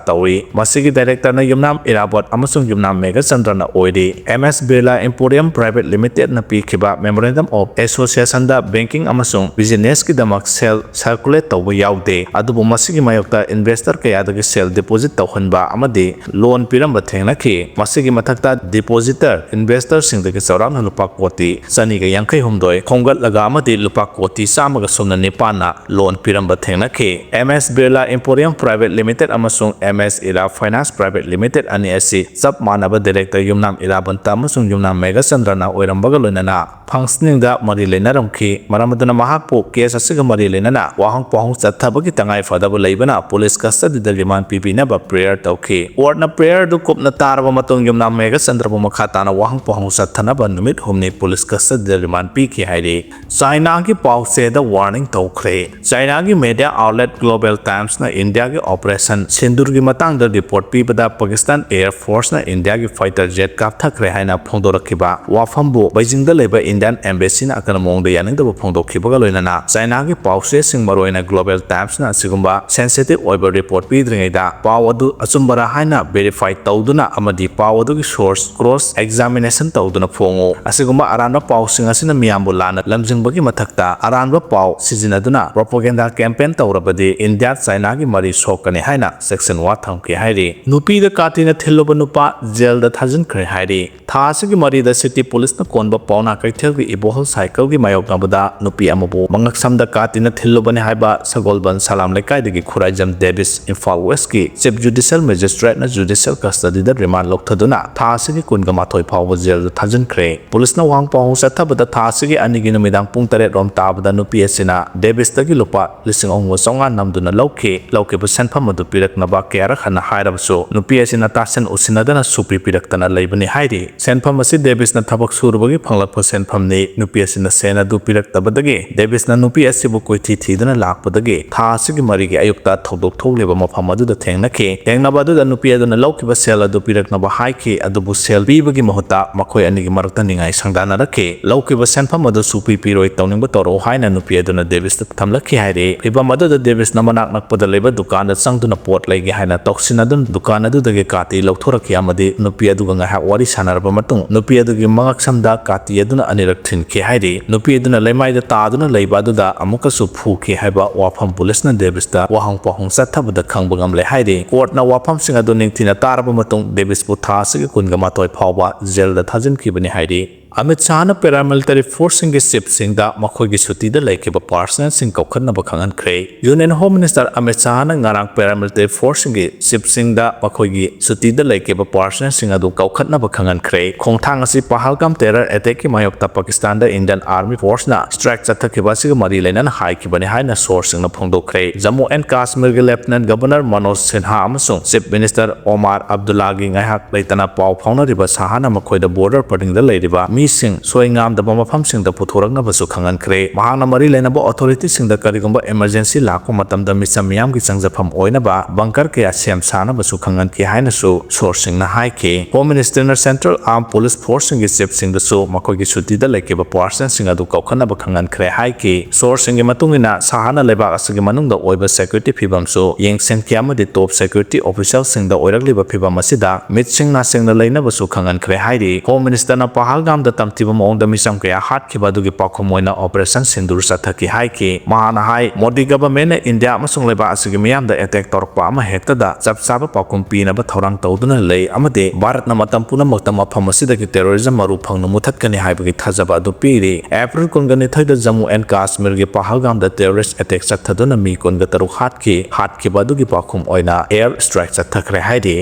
ꯇꯧꯏ꯫ ꯃꯁꯤꯒꯤ director ꯅ ꯌꯨꯝꯅꯥꯝ ꯏꯔꯥꯕꯣꯠ ꯑꯃꯁꯨꯡ ꯌꯨꯝꯅꯥꯝ ꯃꯦꯘꯆꯟꯗ꯭ꯔꯅ ꯑꯣꯏꯔꯤ꯫ M S Birla Emporium Private Limited ꯅ ꯄꯤꯈꯤꯕ memorandum of association the banking ꯑꯃꯁꯨꯡ business ꯀꯤꯗꯃꯛ ꯁꯦꯜ circulate ꯇꯧꯕ ꯌꯥꯎꯗꯦ, ꯑꯗꯨꯕꯨ ꯃꯁꯤꯒꯤ ꯃꯥꯌꯣꯛꯇ investor ꯀꯌꯥꯗꯒꯤ ꯁꯦꯜ deposit ꯇꯧꯍꯟꯕ ꯑꯃꯗꯤ loan ꯄꯤꯔꯝꯕ ꯊꯦꯡꯅꯈꯤ꯫ ꯃꯁꯤꯒꯤ ꯃꯊꯛꯇ depositor investor ꯁꯤꯡꯗꯒꯤ ꯆꯥꯎꯔꯥꯛꯅ ꯂꯨꯄꯥ ꯀꯣꯇꯤ ꯆꯅꯤꯒ ꯌꯥꯡꯈꯩ ꯍꯨꯝꯗꯣꯏ ꯈꯣꯝꯒꯠꯂꯒ ꯑꯃꯗꯤ ꯂꯨꯄꯥ ꯀꯣꯇꯤ ꯆꯥꯝꯃꯒ ꯁꯨꯞꯅ ꯅꯤꯄꯥꯟꯅ loan ꯄꯤꯔꯝꯕ ꯊꯦꯡꯅꯈꯤ꯫ M S Birla Emporium Private Limited ꯑꯃꯁꯨꯡ M S Ira Finance Private Limited ꯑꯅꯤ ꯑꯁꯤ ꯆꯞ ꯃꯥꯟꯅꯕ director ꯌꯨꯝꯅꯥꯝ ꯏꯔꯥꯕꯟꯇ ꯑꯃꯁꯨꯡ ꯌꯨꯝꯅꯥꯝ ꯃꯦꯘꯆꯟꯗ꯭ꯔꯅ ꯑꯣꯏꯔꯝꯕꯒ ꯂꯣꯏꯅꯅ functioning ꯗ ꯃꯔꯤ ꯂꯩꯅꯔꯝꯈꯤ꯫ ꯃꯔꯝ ꯑꯗꯨꯅ ꯃꯍꯥꯛꯄꯨ case ꯑꯁꯤꯒ ꯃꯔꯤ ꯂꯩꯅꯅ ꯋꯥꯍꯪ ꯄꯥꯎꯍꯪ ꯆꯠꯊꯕꯒꯤ ꯇꯉꯥꯏ ꯐꯗꯕ ꯂꯩꯕꯅ police custody ꯗ remand ꯄꯤꯕꯤꯅꯕ prayer ꯇꯧꯈꯤ꯫ Court ꯅ prayer ꯗꯨ ꯀꯨꯞꯅ ꯇꯥꯔꯕ ꯃꯇꯨꯡ ꯌꯨꯝꯅꯥꯝ ꯃꯦꯘꯆꯟꯗ꯭ꯔꯕꯨ ꯃꯈꯥ ꯇꯥꯅ ꯋꯥꯍꯪ ꯄꯥꯎꯍꯪ ꯆꯠꯊꯅꯕ ꯅꯨꯃꯤꯠ ꯍꯨꯝꯅꯤ police custody ꯗ remand ꯄꯤꯈꯤ ꯍꯥꯏꯔꯤ꯫ ꯆꯥꯏꯅꯥꯒꯤ ꯄꯥꯎꯆꯦꯗ warning ꯇꯧꯈ꯭ꯔꯦ꯫ ꯆꯥꯏꯅꯥꯒꯤ media outlet Global Times ꯅ ꯏꯟꯗꯤꯌꯥꯒꯤ Operation Sindoor ꯒꯤ ꯃꯇꯥꯡꯗ report ꯄꯤꯕꯗ Pakistan Air Force ꯅ ꯏꯟꯗꯤꯌꯥꯒꯤ fighter jet ꯀꯥꯞꯊꯈ꯭ꯔꯦ ꯍꯥꯏꯅ ꯐꯣꯡꯗꯣꯔꯛꯈꯤꯕ ꯋꯥꯐꯝꯕꯨ ꯕꯩꯖꯤꯡꯗ ꯂꯩꯕ Indian Embassy ꯅ ꯑꯀꯟꯕ ꯃꯑꯣꯡꯗ ꯌꯥꯅꯤꯡꯗꯕ ꯐꯣꯡꯗꯣꯛꯈꯤꯕꯒ ꯂꯣꯏꯅꯅ ꯆꯥꯏꯅꯥꯒꯤ ꯄꯥꯎꯆꯦꯁꯤꯡ ꯃꯔꯨꯑꯣꯏꯅ Global Times ꯅ ꯑꯁꯤꯒꯨꯝꯕ sensitive ꯑꯣꯏꯕ report ꯄꯤꯗ꯭ꯔꯤꯉꯩꯗ ꯄꯥꯎ ꯑꯗꯨ ꯑꯆꯨꯝꯕꯔꯥ ꯍꯥꯏꯅ verify ꯇꯧꯗꯨꯅ ꯑꯃꯗꯤ ꯄꯥꯎ ꯑꯗꯨꯒꯤ source cross examination ꯇꯧꯗꯨꯅ ꯐꯣꯡꯉꯨ꯫ ꯑꯁꯤꯒꯨꯝꯕ ꯑꯔꯥꯟꯕ ꯄꯥꯎꯁꯤꯡ ꯑꯁꯤꯅ ꯃꯤꯌꯥꯝꯕꯨ ꯂꯥꯟꯅ ꯂꯝꯖꯤꯡꯕꯒꯤ ꯃꯊꯛꯇ ꯑꯔꯥꯟꯕ ꯄꯥꯎ ꯁꯤꯖꯤꯟꯅꯗꯨꯅ propaganda campaign ꯇꯧꯔꯕꯗꯤ ꯏꯟꯗꯤꯌꯥ ꯆꯥꯏꯅꯥꯒꯤ ꯃꯔꯤ ꯁꯣꯛꯀꯅꯤ ꯍꯥꯏꯅ section one ꯊꯝꯈꯤ ꯍꯥꯏꯔꯤ꯫ ꯅꯨꯄꯤꯗ ꯀꯥꯇꯤꯅ ꯊꯤꯜꯂꯨꯕ ꯅꯨꯄꯥ jail ꯗ ꯊꯥꯖꯤꯟꯈ꯭ꯔꯦ ꯍꯥꯏꯔꯤ꯫ ꯊꯥ ꯑꯁꯤꯒꯤ ꯃꯔꯤꯗ city police ꯅ ꯀꯣꯟꯕ ꯄꯥꯎꯅꯥ ꯀꯩꯊꯦꯜꯒꯤ ꯏꯕꯣꯍꯜ cycle ꯒꯤ ꯃꯥꯌꯣꯛꯅꯕꯗ ꯅꯨꯄꯤ ꯑꯃꯕꯨ ꯃꯉꯛꯁꯝꯗ ꯀꯥꯇꯤꯅ ꯊꯤꯜꯂꯨꯕꯅꯤ ꯍꯥꯏꯕ ꯁꯒꯣꯜꯕꯟ ꯁꯂꯥꯝ ꯂꯩꯀꯥꯏꯗꯒꯤ ꯈꯨꯔꯥꯏꯖꯝ ꯗꯦꯕꯤꯁ ꯏꯝꯐꯥꯜ West ꯀꯤ Chief Judicial Magistrate ꯅ judicial custody ꯗ remand ꯂꯧꯊꯗꯨꯅ ꯊꯥ ꯑꯁꯤꯒꯤ ꯀꯨꯟꯒ ꯃꯥꯊꯣꯏ ꯐꯥꯎꯕ jail ꯗ ꯊꯥꯖꯤꯟꯈ꯭ꯔꯦ꯫ Police ꯅ ꯋꯥꯍꯪ ꯄꯥꯎꯍꯪ ꯆꯠꯊꯕꯗ ꯊꯥ ꯑꯁꯤꯒꯤ ꯑꯅꯤꯒꯤ ꯅꯨꯃꯤꯗꯥꯡ ꯄꯨꯡ ꯇꯔꯦꯠ ꯔꯣꯝ ꯇꯥꯕꯗ ꯅꯨꯄꯤ ꯑꯁꯤꯅ ꯗꯦꯕꯤꯁꯇꯒꯤ ꯂꯨꯄꯥ ꯂꯤꯁꯤꯡ ꯑꯍꯨꯝꯒ ꯆꯥꯝꯃꯉꯥ ꯅꯝꯗꯨꯅ ꯂꯧꯈꯤ꯫ ꯂꯧꯈꯤꯕ ꯁꯦꯟꯐꯝ ꯑꯗꯨ ꯄꯤꯔꯛꯅꯕ ꯀꯌꯥꯔꯛ ꯍꯟꯅ ꯍꯥꯏꯔꯕꯁꯨ ꯅꯨꯄꯤ ꯑꯁꯤꯅ ꯇꯥꯁꯤꯟ ꯎꯁꯤꯟꯅꯗꯅ ꯁꯨꯄꯤ ꯄꯤꯔꯛꯇꯅ ꯂꯩꯕꯅꯤ ꯍꯥꯏꯔꯤ꯫ ꯁꯦꯟꯐꯝ ꯑꯁꯤ ꯗꯦꯕꯤꯁꯅ ꯊꯕꯛ ꯁꯨꯔꯨꯕꯒꯤ ꯐꯪꯂꯛꯄ ꯁꯦꯟꯐꯝ ꯐꯝꯅꯤ꯫ ꯅꯨꯄꯤ ꯑꯁꯤꯅ ꯁꯦꯜ ꯑꯗꯨ ꯄꯤꯔꯛꯇꯕꯗꯒꯤ ꯗꯦꯕꯤꯁꯅ ꯅꯨꯄꯤ ꯑꯁꯤꯕꯨ ꯀꯣꯏꯊꯤ ꯊꯤꯗꯨꯅ ꯂꯥꯛꯄꯗꯒꯤ ꯊꯥ ꯑꯁꯤꯒꯤ ꯃꯔꯤꯒꯤ ꯑꯌꯨꯛꯇ ꯊꯧꯗꯣꯛ ꯊꯣꯛꯂꯤꯕ ꯃꯐꯝ ꯑꯗꯨꯗ ꯊꯦꯡꯅꯈꯤ꯫ ꯊꯦꯡꯅꯕ ꯑꯗꯨꯗ ꯅꯨꯄꯤ ꯑꯗꯨꯅ ꯂꯧꯈꯤꯕ ꯁꯦꯜ ꯑꯗꯨ ꯄꯤꯔꯛꯅꯕ ꯍꯥꯏꯈꯤ, ꯑꯗꯨꯕꯨ ꯁꯦꯜ ꯄꯤꯕꯒꯤ ꯃꯍꯨꯠꯇ ꯃꯈꯣꯏ ꯑꯅꯤꯒꯤ ꯃꯔꯛꯇ ꯅꯤꯡꯉꯥꯏ ꯁꯪꯗꯥꯅꯔꯛꯈꯤ꯫ ꯂꯧꯈꯤꯕ ꯁꯦꯟꯐꯝ ꯑꯗꯨ ꯁꯨꯄꯤ ꯄꯤꯔꯣꯏ, ꯇꯧꯅꯤꯡꯕ ꯇꯧꯔꯛꯎ ꯍꯥꯏꯅ ꯅꯨꯄꯤ ꯑꯗꯨꯅ ꯗꯦꯕꯤꯁꯇ ꯊꯝꯂꯛꯈꯤ ꯍꯥꯏꯔꯤ꯫ ꯐꯤꯚꯝ ꯑꯗꯨꯗ ꯗꯦꯕꯤꯁꯅ ꯃꯅꯥꯛ ꯅꯛꯄꯗ ꯂꯩꯕ ꯗꯨꯀꯥꯟꯗ ꯆꯪꯗꯨꯅ ꯄꯣꯠ ꯂꯩꯒꯦ ꯍꯥꯏꯅ ꯇꯧꯁꯤꯟꯅꯗꯨꯅ ꯗꯨꯀꯥꯟ ꯑꯗꯨꯗꯒꯤ ꯀꯥꯇꯤ ꯂꯧꯊꯣꯔꯛꯈꯤ ꯑꯃꯗꯤ ꯅꯨꯄꯤ ꯑꯗꯨꯒ ꯉꯥꯏꯍꯥꯛ ꯋꯥꯔꯤ ꯁꯥꯟꯅꯔꯕ ꯃꯇꯨꯡ ꯅꯨꯄꯤ ꯑꯗꯨꯒꯤ ꯃꯉꯛꯁꯝꯗ ꯀꯥꯇꯤ ꯑꯗꯨꯅ ꯑꯅꯤꯔꯛ ꯊꯤꯟꯈꯤ ꯍꯥꯏꯔꯤ꯫ ꯅꯨꯄꯤ ꯑꯗꯨꯅ ꯂꯩꯃꯥꯏꯗ ꯇꯥꯗꯨꯅ ꯂꯩꯕ ꯑꯗꯨꯗ ꯑꯃꯨꯛꯀꯁꯨ ꯐꯨꯈꯤ ꯍꯥꯏꯕ ꯋꯥꯐꯝ ꯄꯨꯂꯤꯁꯅ ꯗꯦꯕꯤꯁꯇ ꯋꯥꯍꯪ ꯄꯥꯎꯍꯪ ꯆꯠꯊꯕꯗ ꯈꯪꯕ ꯉꯝꯂꯦ ꯍꯥꯏꯔꯤ꯫ ꯀꯣꯔꯠꯅ ꯋꯥꯐꯝꯁꯤꯡ ꯑꯗꯨ ꯅꯤꯡꯊꯤꯅ ꯇꯥꯔꯕ ꯃꯇꯨꯡ ꯗꯦꯕꯤꯁꯄꯨ ꯊꯥ ꯑꯁꯤꯒꯤ ꯀꯨꯟꯒ ꯃꯥꯊꯣꯏ ꯐꯥꯎꯕ ꯖꯦꯜꯗ ꯊꯥꯖꯤꯟꯈꯤꯕꯅꯤ ꯍꯥꯏꯔꯤ꯫ ꯑꯃꯤꯠ ꯁꯥꯍꯅ paramilitary forceꯁꯤꯡꯒꯤ chiefꯁꯤꯡꯗ ꯃꯈꯣꯏꯒꯤ ꯁꯨꯇꯤꯗ ꯂꯩꯈꯤꯕ personalꯁꯤꯡ ꯀꯧꯈꯠꯅꯕ ꯈꯪꯍꯟꯈ꯭ꯔꯦ꯫ Union Home Minister ꯑꯃꯤꯠ ꯁꯥꯍꯅ ꯉꯔꯥꯡ paramilitary forceꯁꯤꯡꯒꯤ chiefꯁꯤꯡꯗ ꯃꯈꯣꯏꯒꯤ ꯁꯨꯇꯤꯗ ꯂꯩꯈꯤꯕ personalꯁꯤꯡ ꯑꯗꯨ ꯀꯧꯈꯠꯅꯕ ꯈꯪꯍꯟꯈ꯭ꯔꯦ꯫ ꯈꯣꯡꯊꯥꯡ ꯑꯁꯤ ꯄꯍꯜꯒꯥꯝ terror attackꯀꯤ ꯃꯥꯌꯣꯛꯇ ꯄꯥꯀꯤꯁꯇꯥꯟꯗ Indian Army Forceꯅ strike ꯆꯠꯊꯈꯤꯕ ꯑꯁꯤꯒ ꯃꯔꯤ ꯂꯩꯅꯅ ꯍꯥꯏꯈꯤꯕꯅꯤ ꯍꯥꯏꯅ sourceꯁꯤꯡꯅ ꯐꯣꯡꯗꯣꯛꯈ꯭ꯔꯦ꯫ Jammu and ꯀꯥꯁꯃꯤꯔꯒꯤ Lieutenant Governor Manoj Sinha ꯑꯃꯁꯨꯡ Chief Minister ꯑꯣꯃꯥꯔ ꯑꯕꯗꯨꯜꯂꯥꯒꯤ ꯉꯥꯏꯍꯥꯛ ꯂꯩꯇꯅ ꯄꯥꯎ ꯐꯥꯎꯅꯔꯤꯕ ꯁꯥꯍꯅ ꯃꯈꯣꯏꯗ border ꯄꯔꯤꯡꯗ ꯂꯩꯔꯤꯕ ꯃꯤꯁꯤꯡ ꯁꯣꯏ ꯉꯥꯝꯗꯕ ꯃꯐꯝꯁꯤꯡꯗ ꯄꯨꯊꯣꯔꯛꯅꯕꯁꯨ ꯈꯪꯍꯟꯈ꯭ꯔꯦ꯫ ꯃꯍꯥꯛꯅ ꯃꯔꯤ ꯂꯩꯅꯕ authorityꯁꯤꯡꯗ ꯀꯔꯤꯒꯨꯝꯕ emergency ꯂꯥꯛꯄ ꯃꯇꯝꯗ ꯃꯤꯆꯝ ꯃꯤꯌꯥꯝꯒꯤ ꯆꯪꯖꯐꯝ ꯑꯣꯏꯅꯕ bunker ꯀꯌꯥ ꯁꯦꯝ ꯁꯥꯅꯕꯁꯨ ꯈꯪꯍꯟꯈꯤ ꯍꯥꯏꯅꯁꯨ sourceꯁꯤꯡꯅ ꯍꯥꯏꯈꯤ꯫ Home Ministerꯅ Central Armed Police Forceꯁꯤꯡꯒꯤ chiefꯁꯤꯡꯗꯁꯨ ꯃꯈꯣꯏꯒꯤ ꯁꯨꯇꯤꯗ ꯂꯩꯈꯤꯕ personalꯁꯤꯡ ꯑꯗꯨ ꯀꯧꯈꯠꯅꯕ ꯈꯪꯍꯟꯈ꯭ꯔꯦ ꯍꯥꯏꯈꯤ꯫ Sourceꯁꯤꯡꯒꯤ ꯃꯇꯨꯡ ꯏꯟꯅ ꯁꯥꯍꯅ ꯂꯩꯕꯥꯛ ꯑꯁꯤꯒꯤ ꯃꯅꯨꯡꯗ ꯑꯣꯏꯕ security ꯐꯤꯕꯝꯁꯨ ꯌꯦꯡꯁꯤꯟꯈꯤ ꯑꯃꯗꯤ top security officialꯁꯤꯡꯗ ꯑꯣꯏꯔꯛꯂꯤꯕ ꯐꯤꯕꯝ ꯑꯁꯤꯗ ꯃꯤꯠꯁꯤꯡ ꯅꯥꯁꯤꯡꯅ ꯂꯩꯅꯕꯁꯨ ꯈꯪꯍꯟꯈ꯭ꯔꯦ ꯍꯥꯏꯔꯤ꯫ Home Ministerꯅ ꯄꯍꯜꯒꯥꯝꯗ ꯇꯝꯊꯤꯕ ꯃꯑꯣꯡꯗ ꯃꯤꯆꯝ ꯀꯌꯥ ꯍꯥꯠꯈꯤꯕ ꯑꯗꯨꯒꯤ ꯄꯥꯎꯈꯨꯝ ꯑꯣꯏꯅ Operation Sindoor ꯆꯠꯊꯈꯤ ꯍꯥꯏꯈꯤ꯫ ꯃꯍꯥꯛꯅ ꯍꯥꯏ, ꯃꯣꯗꯤ governmentꯅ India ꯑꯃꯁꯨꯡ ꯂꯩꯕꯥꯛ ꯑꯁꯤꯒꯤ ꯃꯤꯌꯥꯝꯗ attack ꯇꯧꯔꯛꯄ ꯑꯃ ꯍꯦꯛꯇꯗ ꯆꯞ ꯆꯥꯕ ꯄꯥꯎꯈꯨꯝ ꯄꯤꯅꯕ ꯊꯧꯔꯥꯡ ꯇꯧꯗꯨꯅ ꯂꯩ ꯑꯃꯗꯤ ꯚꯥꯔꯠꯅ ꯃꯇꯝ ꯄꯨꯝꯅꯃꯛꯇ ꯃꯐꯝ ꯑꯁꯤꯗꯒꯤ terrorism ꯃꯔꯨ ꯐꯪꯅ ꯃꯨꯊꯠꯀꯅꯤ ꯍꯥꯏꯕꯒꯤ ꯊꯥꯖꯕ ꯑꯗꯨ ꯄꯤꯔꯤ꯫ April ꯀꯨꯟꯒ ꯅꯤꯊꯣꯏꯗ Jammu and Kashmirꯒꯤ ꯄꯍꯜꯒꯥꯝꯗ terrorist attack ꯆꯠꯊꯗꯨꯅ ꯃꯤ ꯀꯨꯟꯒ ꯇꯔꯨꯛ ꯍꯥꯠꯈꯤ꯫ ꯍꯥꯠꯈꯤꯕ ꯑꯗꯨꯒꯤ ꯄꯥꯎꯈꯨꯝ ꯑꯣꯏꯅ air strike ꯆꯠꯊꯈ꯭ꯔꯦ ꯍꯥꯏꯔꯤ꯫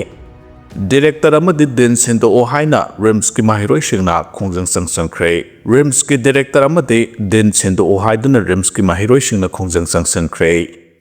Director ꯑꯃꯗꯤ Dean ꯁꯤꯟꯗꯣꯛꯑꯣ ꯍꯥꯏꯅ RIMSꯀꯤ ꯃꯍꯩꯔꯣꯏꯁꯤꯡꯅ ꯈꯣꯡꯖꯪ ꯆꯪꯁꯤꯟꯈ꯭ꯔꯦ꯫ RIMSꯀꯤ director ꯑꯃꯗꯤ Dean ꯁꯤꯟꯗꯣꯛꯑꯣ ꯍꯥꯏꯗꯨꯅ RIMSꯀꯤ ꯃꯍꯩꯔꯣꯏꯁꯤꯡꯅ ꯈꯣꯡꯖꯪ ꯆꯪꯁꯤꯟꯈ꯭ꯔꯦ꯫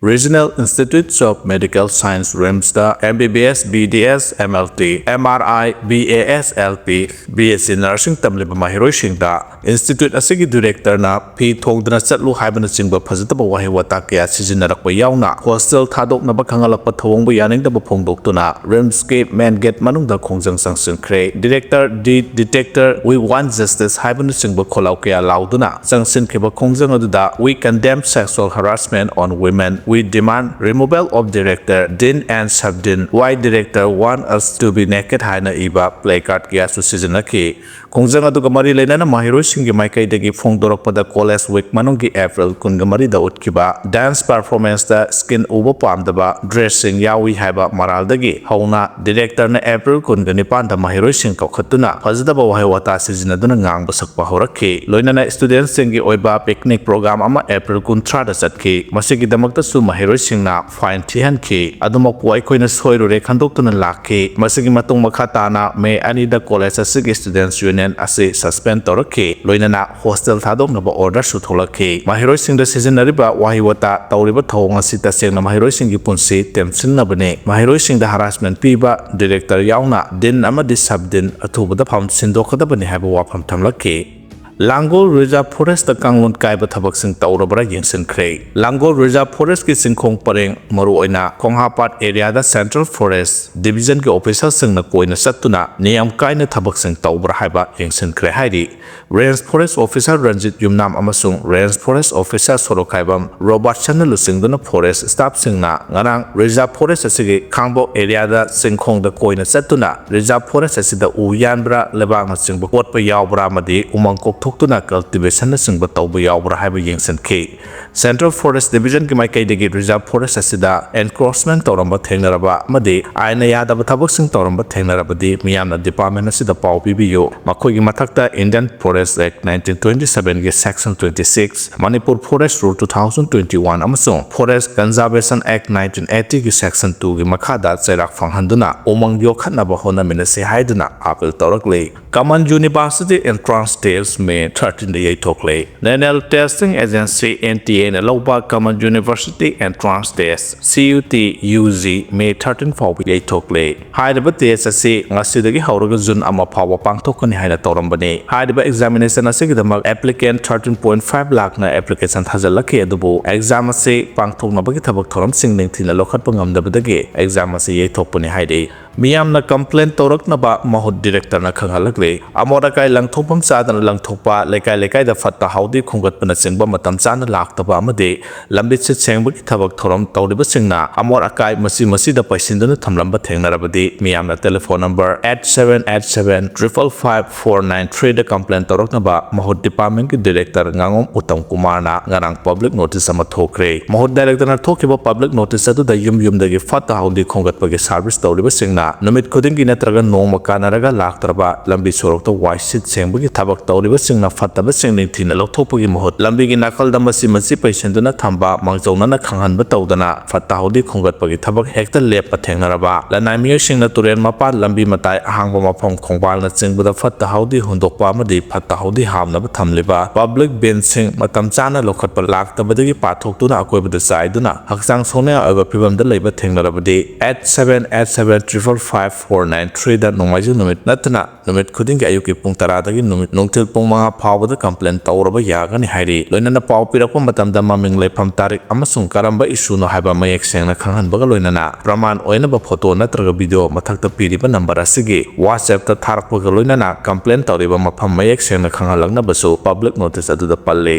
Regional Institutes of Medical Science, ꯔꯤꯝꯁꯇ M B B S, B D S, M L T, M R I, B A S L P, B S C Nursing ꯇꯝꯂꯤꯕ ꯃꯍꯩꯔꯣꯏꯁꯤꯡꯗ ꯏꯟꯁꯇꯤꯇ꯭ꯌꯨꯠ ꯑꯁꯤꯒꯤ ꯗꯤꯔꯦꯛꯇꯔꯅ ꯐꯤ ꯊꯣꯡꯗꯨꯅ ꯆꯠꯂꯨ ꯍꯥꯏꯕꯅꯆꯤꯡꯕ ꯐꯖꯗꯕ ꯋꯥꯍꯩ ꯋꯥꯇꯥ ꯀꯌꯥ ꯁꯤꯖꯤꯟꯅꯔꯛꯄ ꯌꯥꯎꯅ ꯍꯣꯁꯇꯦꯜ ꯊꯥꯗꯣꯛꯅꯕ ꯈꯪꯍꯜꯂꯛꯄ ꯊꯧꯑꯣꯡꯕꯨ ꯌꯥꯅꯤꯡꯗꯕ ꯐꯣꯡꯗꯣꯛꯇꯨꯅ ꯔꯤꯝꯁꯀꯤ ꯃꯦꯟ ꯒꯦꯠ ꯃꯅꯨꯡꯗ ꯈꯣꯡꯖꯪ ꯆꯪꯁꯤꯟꯈ꯭ꯔꯦ꯫ Director, the detector, we want justice ꯍꯥꯏꯕꯅꯆꯤꯡꯕ ꯈꯣꯜꯂꯥꯎ ꯀꯌꯥ ꯂꯥꯎꯗꯨꯅ ꯆꯪꯁꯤꯟꯈꯤꯕ ꯈꯣꯡꯖꯪ ꯑꯗꯨꯗ "We condemn sexual harassment on women, we demand removal of director, dean and sub-dean, why director want us to be naked" ꯍꯥꯏꯅ ꯏꯕ placard ꯀꯌꯥꯁꯨ ꯁꯤꯖꯤꯟꯅꯈꯤ꯫ ꯈꯣꯡꯖꯪ ꯑꯗꯨꯒ ꯃꯔꯤ ꯂꯩꯅꯅ ꯃꯍꯩꯔꯣꯏꯁꯤꯡꯒꯤ ꯃꯥꯏꯀꯩꯗꯒꯤ ꯐꯣꯡꯗꯣꯔꯛꯄꯗ College Week ꯃꯅꯨꯡꯒꯤ April ꯀꯨꯟꯒ ꯃꯔꯤꯗ ꯎꯠꯈꯤꯕ dance performanceꯇ skin ꯎꯕ ꯄꯥꯝꯗꯕ dressꯁꯤꯡ ꯌꯥꯎꯏ ꯍꯥꯏꯕ ꯃꯔꯥꯜꯗꯒꯤ ꯍꯧꯅ directorꯅ April ꯀꯨꯟꯒ ꯅꯤꯄꯥꯟꯗ ꯃꯍꯩꯔꯣꯏꯁꯤꯡ ꯀꯧꯈꯠꯇꯨꯅ ꯐꯖꯗꯕ ꯋꯥꯍꯩ ꯋꯥꯇꯥ ꯁꯤꯖꯤꯟꯅꯗꯨꯅ ꯉꯥꯡꯕ ꯁꯛꯄ ꯍꯧꯔꯛꯈꯤ꯫ ꯂꯣꯏꯅꯅ studentsꯁꯤꯡꯒꯤ ꯑꯣꯏꯕ picnic program ꯑꯃ April ꯀꯨꯟꯊ꯭ꯔꯥꯗ ꯆꯠꯈꯤ꯫ ꯃꯁꯤꯒꯤꯗꯃꯛꯇꯁꯨ ꯃꯍꯩꯔꯣꯏꯁꯤꯡꯅ fine ꯊꯤꯍꯟꯈꯤ꯫ ꯑꯗꯨꯃꯛꯄꯨ ꯑꯩꯈꯣꯏꯅ ꯁꯣꯏꯔꯨꯔꯦ ꯈꯟꯗꯣꯛꯇꯨꯅ ꯂꯥꯛꯈꯤ꯫ ꯃꯁꯤꯒꯤ ꯃꯇꯨꯡ ꯃꯈꯥ ꯇꯥꯅ May ꯑꯅꯤꯗ college ꯑꯁꯤꯒꯤ students union ꯑꯁꯤ suspend ꯇꯧꯔꯛꯈꯤ꯫ ꯂꯣꯏꯅꯅ hostel ꯊꯥꯗꯣꯛꯅꯕ orderꯁꯨ ꯊꯣꯛꯂꯛꯈꯤ꯫ ꯃꯍꯩꯔꯣꯏꯁꯤꯡꯗ ꯁꯤꯖꯤꯟꯅꯔꯤꯕ ꯋꯥꯍꯩ ꯋꯥꯇꯥ ꯇꯧꯔꯤꯕ ꯊꯧꯑꯣꯡ ꯑꯁꯤ ꯇꯁꯦꯡꯅ ꯃꯍꯩꯔꯣꯏꯁꯤꯡꯒꯤ ꯄꯨꯟꯁꯤ ꯇꯦꯝꯁꯤꯟꯅꯕꯅꯤ꯫ ꯃꯍꯩꯔꯣꯏꯁꯤꯡꯗ harassment ꯄꯤꯕ director ꯌꯥꯎꯅ dean ꯑꯃꯗꯤ sub-dean ꯑꯊꯨꯕꯗ ꯐꯝ ꯁꯤꯟꯗꯣꯛꯀꯗꯕꯅꯤ ꯍꯥꯏꯕ ꯋꯥꯐꯝ ꯊꯝꯂꯛꯈꯤ꯫ ꯂꯥꯡꯒꯣꯜ Reserve Forestꯇ ꯀꯥꯡꯂꯣꯟ ꯀꯥꯏꯕ ꯊꯕꯛꯁꯤꯡ ꯇꯧꯔꯕ꯭ꯔꯥ ꯌꯦꯡꯁꯤꯟꯈ꯭ꯔꯦ꯫ ꯂꯥꯡꯒꯣꯜ Reserve Forestꯀꯤ ꯆꯤꯡꯈꯣꯡ ꯄꯔꯦꯡ, ꯃꯔꯨꯑꯣꯏꯅ ꯈꯣꯡꯍꯥꯄꯥꯠ areaꯗ Central Forest Divisionꯒꯤ officerꯁꯤꯡꯅ ꯀꯣꯏꯅ ꯆꯠꯇꯨꯅ ꯅꯤꯌꯝ ꯀꯥꯏꯅ ꯊꯕꯛꯁꯤꯡ ꯇꯧꯕ꯭ꯔꯥ ꯍꯥꯏꯕ ꯌꯦꯡꯁꯤꯟꯈ꯭ꯔꯦ ꯍꯥꯏꯔꯤ꯫ Range Forest Officer ꯔꯟꯖꯤꯠ ꯌꯨꯝꯅꯥꯝ ꯑꯃꯁꯨꯡ Range Forest Officer ꯁꯣꯔꯣꯛꯈꯥꯏꯕꯝ ꯔꯣꯕꯥꯔꯠꯁꯟꯅ ꯂꯨꯆꯤꯡꯗꯨꯅ forest staffꯁꯤꯡꯅ ꯉꯔꯥꯡ Reserve Forest ꯑꯁꯤꯒꯤ ꯈꯥꯡꯕꯣꯛ areaꯗ ꯆꯤꯡꯈꯣꯡꯗ ꯀꯣꯏꯅ ꯆꯠꯇꯨꯅ Reserve Forest ꯑꯁꯤꯗ ꯎ ꯌꯥꯟꯕ꯭ꯔꯥ, ꯂꯩꯕꯥꯛꯅꯆꯤꯡꯕ ꯀꯣꯠꯄ ꯌꯥꯎꯕ꯭ꯔꯥ ꯑꯃꯗꯤ ꯎꯃꯪ ꯀꯣꯛꯊꯣꯛꯇꯨꯅ cultivationꯅꯆꯤꯡꯕ ꯇꯧꯕ ꯌꯥꯎꯕ꯭ꯔꯥ ꯍꯥꯏꯕ ꯌꯦꯡꯁꯤꯟꯈꯤ꯫ Central Forest Divisionꯒꯤ ꯃꯥꯏꯀꯩꯗꯒꯤ Reserve Forest ꯑꯁꯤꯗ encroachment ꯇꯧꯔꯝꯕ ꯊꯦꯡꯅꯔꯕ ꯑꯃꯗꯤ ꯑꯥꯏꯟꯅ ꯌꯥꯗꯕ ꯊꯕꯛꯁꯤꯡ ꯇꯧꯔꯝꯕ ꯊꯦꯡꯅꯔꯕꯗꯤ ꯃꯤꯌꯥꯝꯅ department ꯑꯁꯤꯗ ꯄꯥꯎ ꯄꯤꯕꯤꯌꯨ꯫ ꯃꯈꯣꯏꯒꯤ ꯃꯊꯛꯇ Indian Forest Act nineteen twenty sevenꯒꯤ section twenty six, Manipur Forest Rule two thousand twenty one ꯑꯃꯁꯨꯡ Forest Conservation Act nineteen eightyꯒꯤ section twoꯒꯤ ꯃꯈꯥꯗ ꯆꯩꯔꯥꯛ ꯐꯪꯍꯟꯗꯨꯅ ꯎꯃꯪ ꯌꯣꯛꯈꯠꯅꯕ ꯍꯣꯠꯅꯃꯤꯟꯅꯁꯤ ꯍꯥꯏꯗꯨꯅ appeal ꯇꯧꯔꯛꯂꯤ꯫ Common University Entrance Test May ꯊꯥꯔꯇꯤꯟꯗ ꯌꯩꯊꯣꯛꯂꯦ꯫ National Testing Agency, N T A ꯅ ꯂꯧꯕ Common University Entrance Test, C U T U G, ꯃꯦ thirteen ꯐꯥꯎꯕ ꯌꯩꯊꯣꯛꯂꯦ꯫ ꯍꯥꯏꯔꯤꯕ ꯇꯦꯁ ꯑꯁꯤ ꯉꯁꯤꯗꯒꯤ ꯍꯧꯔꯒ ꯖꯨꯟ ꯑꯃ ꯐꯥꯎꯕ ꯄꯥꯡꯊꯣꯛꯀꯅꯤ ꯍꯥꯏꯅ ꯇꯧꯔꯝꯕꯅꯤ꯫ ꯍꯥꯏꯔꯤꯕ ꯑꯦꯛꯖꯥꯃꯤꯅꯦꯁꯟ ꯑꯁꯤꯒꯤꯗꯃꯛ ꯑꯦꯄ꯭ꯂꯤꯀꯦꯟ ꯊꯥꯔꯇꯤꯟ ꯄꯣꯏꯟ ꯐꯥꯏꯚ ꯂꯥꯛꯅ ꯑꯦꯄ꯭ꯂꯤꯀꯦꯁꯟ ꯊꯥꯖꯤꯜꯂꯛꯈꯤ, ꯑꯗꯨꯕꯨ ꯑꯦꯛꯖꯥꯝ ꯑꯁꯤ ꯄꯥꯡꯊꯣꯛꯅꯕꯒꯤ ꯊꯕꯛ ꯊꯧꯔꯝꯁꯤꯡ ꯅꯤꯡꯊꯤꯅ ꯂꯧꯈꯠꯄ ꯉꯝꯗꯕꯗꯒꯤ ꯑꯦꯛꯖꯥꯝ ꯑꯁꯤ ꯌꯩꯊꯣꯛꯄꯅꯤ ꯍꯥꯏꯔꯤ꯫ ꯃꯤꯌꯥꯝꯅ ꯀꯝꯄ꯭ꯂꯦꯟ ꯇꯧꯔꯛꯅꯕ ꯃꯍꯨꯠ ꯗꯤꯔꯦꯛꯇꯔꯅ ꯈꯪꯍꯜꯂꯛꯂꯤ꯫ ꯑꯃꯣꯠ ꯑꯀꯥꯏ ꯂꯪꯊꯣꯛꯐꯝ ꯆꯥꯗꯅ ꯂꯪꯊꯣꯛꯄ, ꯂꯩꯀꯥꯏ ꯂꯩꯀꯥꯏꯗ ꯐꯠꯇ ꯍꯥꯎꯗꯤ ꯈꯣꯝꯒꯠꯄꯅꯆꯤꯡꯕ ꯃꯇꯝ ꯆꯥꯅ ꯂꯥꯛꯇꯕ ꯑꯃꯗꯤ ꯂꯝꯕꯤ ꯁꯤꯠ ꯁꯦꯡꯕꯒꯤ ꯊꯕꯛ ꯊꯧꯔꯝ ꯇꯧꯔꯤꯕꯁꯤꯡꯅ ꯑꯃꯣꯠ ꯑꯀꯥꯏ ꯃꯆꯤ ꯃꯆꯤꯗ ꯄꯩꯁꯤꯟꯗꯨꯅ ꯊꯝꯂꯝꯕ ꯊꯦꯡꯅꯔꯕꯗꯤ ꯃꯤꯌꯥꯝꯅ telephone number eight seven eight seven triple five four nine three ꯗ ꯀꯝꯄ꯭ꯂꯦꯟ ꯇꯧꯔꯛꯅꯕ ꯃꯍꯨꯠ ꯗꯤꯄꯥꯔꯠꯃꯦꯟꯒꯤ ꯗꯤꯔꯦꯛꯇꯔ ꯉꯥꯉꯣꯝ ꯎꯇꯝ ꯀꯨꯃꯥꯔꯅ ꯉꯔꯥꯡ ꯄꯕ꯭ꯂꯤꯛ ꯅꯣꯇꯤꯁ ꯑꯃ ꯊꯣꯛꯈ꯭ꯔꯦ꯫ ꯃꯍꯨꯠ ꯗꯥꯏꯔꯦꯛꯇꯔꯅ ꯊꯣꯛꯈꯤꯕ ꯄꯕ꯭ꯂꯤꯛ ꯅꯣꯇꯤꯁ ꯑꯗꯨꯗ ꯌꯨꯝ ꯌꯨꯝꯗꯒꯤ ꯐꯠꯇ ꯍꯥꯎꯗꯤ ꯈꯣꯝꯒꯠꯄꯒꯤ ꯁꯥꯔꯚꯤꯁ ꯇꯧꯔꯤꯕꯁꯤꯡꯅ ꯅꯨꯃꯤꯠ ꯈꯨꯗꯤꯡꯒꯤ ꯅꯠꯇ꯭ꯔꯒ ꯅꯣꯡꯃ ꯀꯥꯟꯅꯔꯒ ꯂꯥꯛꯇ꯭ꯔꯕ ꯂꯝꯕꯤ ꯁꯣꯔꯣꯛꯇ ꯋꯥꯏ ꯁꯤꯠ ꯁꯦꯡꯕꯒꯤ ꯊꯕꯛ ꯇꯧꯔꯤꯕꯁꯤꯡꯅ ꯐꯠꯇꯕꯁꯤꯡ ꯅꯤꯡꯊꯤꯅ ꯂꯧꯊꯣꯛꯄꯒꯤ ꯃꯍꯨꯠ ꯂꯝꯕꯤꯒꯤ ꯅꯥꯀꯜꯗ ꯃꯆꯤ ꯃꯆꯤ ꯄꯩꯁꯤꯟꯗꯨꯅ ꯊꯝꯕ, ꯃꯥꯡꯖꯧꯅꯅ ꯈꯪꯍꯟꯕ ꯇꯧꯗꯅ ꯐꯠꯇ ꯍꯥꯎꯗꯤ ꯈꯣꯝꯒꯠꯄꯒꯤ ꯊꯕꯛ ꯍꯦꯛꯇ ꯂꯦꯞꯄ ꯊꯦꯡꯅꯔꯕ ꯂꯅꯥꯏ ꯃꯤꯑꯣꯏꯁꯤꯡꯅ ꯇꯨꯔꯦꯜ ꯃꯄꯥꯟ, ꯂꯝꯕꯤ ꯃꯇꯥꯏ, ꯑꯍꯥꯡꯕ ꯃꯐꯝ, ꯈꯣꯡꯕꯥꯜꯅꯆꯤꯡꯕꯗ ꯐꯠꯇ ꯍꯥꯎꯗꯤ ꯍꯨꯟꯗꯣꯛꯄ ꯑꯃꯗꯤ ꯐꯠꯇ ꯍꯥꯎꯗꯤ ꯍꯥꯝꯅꯕ ꯊꯝꯂꯤꯕ ꯄꯕ꯭ꯂꯤꯛ ꯕꯤꯟꯁꯤꯡ ꯃꯇꯝ ꯆꯥꯅ ꯂꯧꯈꯠꯄ ꯂꯥꯛꯇꯕꯗꯒꯤ ꯄꯥꯊꯣꯛꯇꯨꯅ ꯑꯀꯣꯏꯕꯗ ꯆꯥꯏꯗꯨꯅ ꯍꯛꯆꯥꯡ ꯁꯣꯛꯅꯤꯡꯉꯥꯏ ꯑꯣꯏꯕ ꯐꯤꯕꯝꯗ ꯂꯩꯕ ꯊꯦꯡꯅꯔꯕꯗꯤ eight seven eight seven triple five four nine three ꯗ ꯅꯣꯡꯃꯥꯏꯖꯤꯡ ꯅꯨꯃꯤꯠ ꯅꯠꯇꯅ ꯅꯨꯃꯤꯠ ꯈꯨꯗꯤꯡꯒꯤ ꯑꯌꯨꯛꯀꯤ ꯄꯨꯡ ꯇꯔꯥꯗꯒꯤ ꯅꯨꯃꯤꯠ ꯅꯨꯡꯊꯤꯜ ꯄꯨꯡ ꯃꯉꯥ ꯐꯥꯎꯕꯗ ꯀꯝꯄ꯭ꯂꯦꯟ ꯇꯧꯔꯕ ꯌꯥꯒꯅꯤ ꯍꯥꯏꯔꯤ꯫ ꯂꯣꯏꯅꯅ ꯄꯥꯎ ꯄꯤꯔꯛꯄ ꯃꯇꯝꯗ ꯃꯃꯤꯡ, ꯂꯩꯐꯝ, ꯇꯥꯔꯤꯛ ꯑꯃꯁꯨꯡ ꯀꯔꯝꯕ ꯏꯁꯨꯅꯣ ꯍꯥꯏꯕ ꯃꯌꯦꯛ ꯁꯦꯡꯅ ꯈꯪꯍꯟꯕꯒ ꯂꯣꯏꯅꯅ ꯄ꯭ꯔꯃꯥꯟ ꯑꯣꯏꯅꯕ ꯐꯣꯇꯣ ꯅꯠꯇ꯭ꯔꯒ ꯚꯤꯗꯤꯑꯣ ꯃꯊꯛꯇ ꯄꯤꯔꯤꯕ ꯅꯝꯕꯔ ꯑꯁꯤꯒꯤ WhatsApp ꯇ ꯊꯥꯔꯛꯄꯒ ꯂꯣꯏꯅꯅ ꯀꯝꯄ꯭ꯂꯦꯟ ꯇꯧꯔꯤꯕ ꯃꯐꯝ ꯃꯌꯦꯛ ꯁꯦꯡꯅ ꯈꯪꯍꯜꯂꯛꯅꯕꯁꯨ ꯄꯕ꯭ꯂꯤꯛ ꯅꯣꯇꯤꯁ ꯑꯗꯨꯗ ꯄꯜꯂꯤ꯫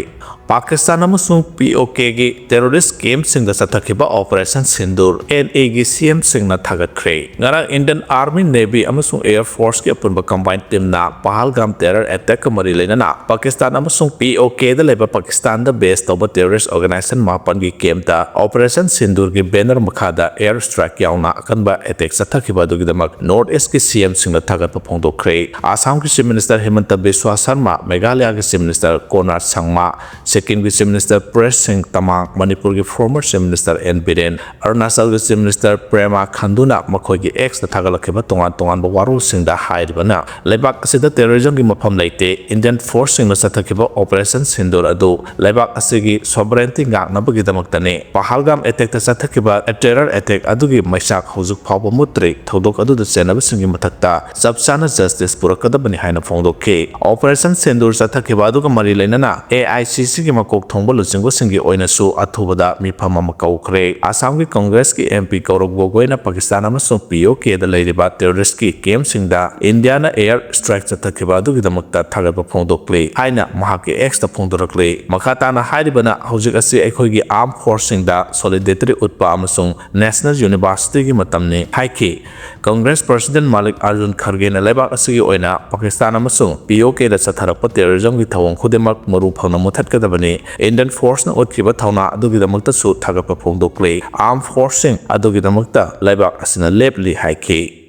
ꯄꯥꯀꯤꯁꯇꯥꯟ ꯑꯃꯁꯨꯡ P O K ꯒꯤ ꯇꯦꯔꯣꯔꯤꯁ ꯀꯦꯝꯞꯁꯤꯡꯗ ꯆꯠꯊꯈꯤꯕ ꯑꯣꯄꯔꯦꯁꯟ ꯁꯤꯟꯗꯨꯔ, N A ꯒꯤ C M ꯁꯤꯡꯅ ꯊꯥꯒꯠꯈ꯭ꯔꯦ꯫ ꯉꯔꯥꯡ Indian Army, Navy ꯑꯃꯁꯨꯡ Air Force ꯀꯤ ꯑꯄꯨꯟꯕ combined team ꯅ ꯄꯍꯜꯒꯥꯝ terror attack ꯀ ꯃꯔꯤ ꯂꯩꯅꯅ ꯄꯥꯀꯤꯁꯇꯥꯟ ꯑꯃꯁꯨꯡ P O K ꯗ ꯂꯩꯕ ꯄꯥꯀꯤꯁꯇꯥꯟꯗ base ꯇꯧꯕ terrorist organization ꯃꯥꯄꯟꯒꯤ ꯀꯦꯝꯞꯇ ꯑꯣꯄꯔꯦꯁꯟ ꯁꯤꯟꯗꯨꯔꯒꯤ banner ꯃꯈꯥꯗ air strike ꯌꯥꯎꯅ ꯑꯀꯟꯕ attack ꯆꯠꯊꯈꯤꯕ ꯑꯗꯨꯒꯤꯗꯃꯛ North East ꯀꯤ C M ꯁꯤꯡꯅ ꯊꯥꯒꯠꯄ ꯐꯣꯡꯗꯣꯛꯈ꯭ꯔꯦ꯫ ꯑꯁꯥꯝꯒꯤ Chief Minister ꯍꯤꯃꯟꯇ ꯕꯤꯁ꯭ꯋꯥ ꯁꯔꯃ, ꯃꯦꯘꯥꯂꯌꯥꯒꯤ Chief Minister ꯀꯣꯅꯔꯥꯗ ꯁꯪꯃꯥ, ꯁꯤꯛꯀꯤꯝꯒꯤ Chief Minister ꯄ꯭ꯔꯦꯁ ꯁꯤꯡ ꯇꯃꯥꯡ, ꯃꯅꯤꯄꯨꯔꯒꯤ former Chief Minister N Biren, ꯑꯔꯨꯅꯥꯆꯜꯒꯤ Chief Minister ꯄꯦꯃꯥ ꯈꯟꯗꯨꯅ ꯃꯈꯣꯏꯒꯤ X ꯊꯥꯒꯠꯂꯛꯈꯤꯕ ꯇꯣꯉꯥꯟ ꯇꯣꯉꯥꯟꯕ ꯋꯥꯔꯣꯜꯁꯤꯡꯗ ꯍꯥꯏꯔꯤꯕꯅ, ꯂꯩꯕꯥꯛ ꯑꯁꯤꯗ terrorism ꯒꯤ ꯃꯐꯝ ꯂꯩꯇꯦ, Indian force ꯁꯤꯡꯅ ꯆꯠꯊꯈꯤꯕ Operation Sindoor ꯑꯗꯨ ꯂꯩꯕꯥꯛ ꯑꯁꯤꯒꯤ sovereignty ꯉꯥꯛꯅꯕꯒꯤꯗꯃꯛꯇꯅꯤ꯫ ꯄꯍꯜꯒꯥꯝ attack ꯇ ꯆꯠꯊꯈꯤꯕ terror attack ꯑꯗꯨꯒꯤ ꯃꯩꯆꯥꯛ ꯍꯧꯖꯤꯛ ꯐꯥꯎꯕ ꯃꯨꯠꯇ꯭ꯔꯤ꯫ ꯊꯧꯗꯣꯛ ꯑꯗꯨꯗ ꯆꯦꯟꯅꯕꯁꯤꯡꯒꯤ ꯃꯊꯛꯇ ꯆꯞ ꯆꯥꯅ justice ꯄꯨꯔꯛꯀꯗꯕꯅꯤ ꯍꯥꯏꯅ ꯐꯣꯡꯗꯣꯛꯈꯤ꯫ Operation Sindoor ꯆꯠꯊꯈꯤꯕ ꯑꯗꯨꯒ ꯃꯔꯤ ꯂꯩꯅꯅ A I C C ꯒꯤ ꯃꯀꯣꯛ ꯊꯣꯡꯕ ꯂꯨꯆꯤꯡꯕꯁꯤꯡꯒꯤ ꯑꯣꯏꯅꯁꯨ ꯑꯊꯨꯕꯗ ꯃꯤꯐꯝ ꯑꯃ ꯀꯧꯈ꯭ꯔꯦ꯫ ꯑꯁꯥꯝꯒꯤ ꯀꯪꯒ꯭ꯔꯦꯁꯀꯤ M P ꯒꯧꯔꯕ ꯒꯣꯒꯣꯏꯅ ꯄꯥꯀꯤꯁꯇꯥꯟ ꯑꯃꯁꯨꯡ P O K ꯗ ꯂꯩꯔꯤꯕ terrorist ꯀꯤ camp ꯁꯤꯡꯗ ꯏꯟꯗꯤꯌꯥꯅ air strike ꯆꯠꯊꯈꯤꯕ ꯑꯗꯨꯒꯤꯗꯃꯛꯇ ꯊꯥꯒꯠꯄ ꯐꯣꯡꯗꯣꯛꯂꯤ ꯍꯥꯏꯅ ꯃꯍꯥꯛꯀꯤ X ꯇ ꯐꯣꯡꯗꯣꯔꯛꯂꯤ꯫ ꯃꯈꯥ ꯇꯥꯅ ꯍꯥꯏꯔꯤꯕꯅ, ꯍꯧꯖꯤꯛ ꯑꯁꯤ ꯑꯩꯈꯣꯏꯒꯤ armed force ꯁꯤꯡꯗ solidarity ꯎꯠꯄ ꯑꯃꯁꯨꯡ National University ꯒꯤ ꯃꯇꯝꯅꯤ ꯍꯥꯏꯈꯤ꯫ ꯀꯪꯒ꯭ꯔꯦꯁ President ꯃꯥꯂꯤꯛ ꯑꯔꯖꯨꯟ ꯈꯔꯒꯦꯅ ꯂꯩꯕꯥꯛ ꯑꯁꯤꯒꯤ ꯑꯣꯏꯅ ꯄꯥꯀꯤꯁꯇꯥꯟ ꯑꯃꯁꯨꯡ P O K ꯗ ꯆꯠꯊꯔꯛꯄ terrorism ꯒꯤ ꯊꯧꯑꯣꯡ ꯈꯨꯗꯤꯡꯃꯛ ꯃꯔꯨ ꯐꯪꯅ ꯃꯨꯊꯠꯀꯗꯕꯅꯤ꯫ Indian force ꯅ ꯎꯠꯈꯤꯕ ꯊꯧꯅꯥ ꯑꯗꯨꯒꯤꯗꯃꯛꯇꯁꯨ ꯊꯥꯒꯠꯄ ꯐꯣꯡꯗꯣꯛꯂꯤ꯫ Armed force ꯁꯤꯡ ꯑꯗꯨꯒꯤꯗꯃꯛꯇ ꯂꯩꯕꯥꯛ ꯑꯁꯤꯅ ꯂꯦꯞꯂꯤ ꯍꯥꯏꯈꯤ꯫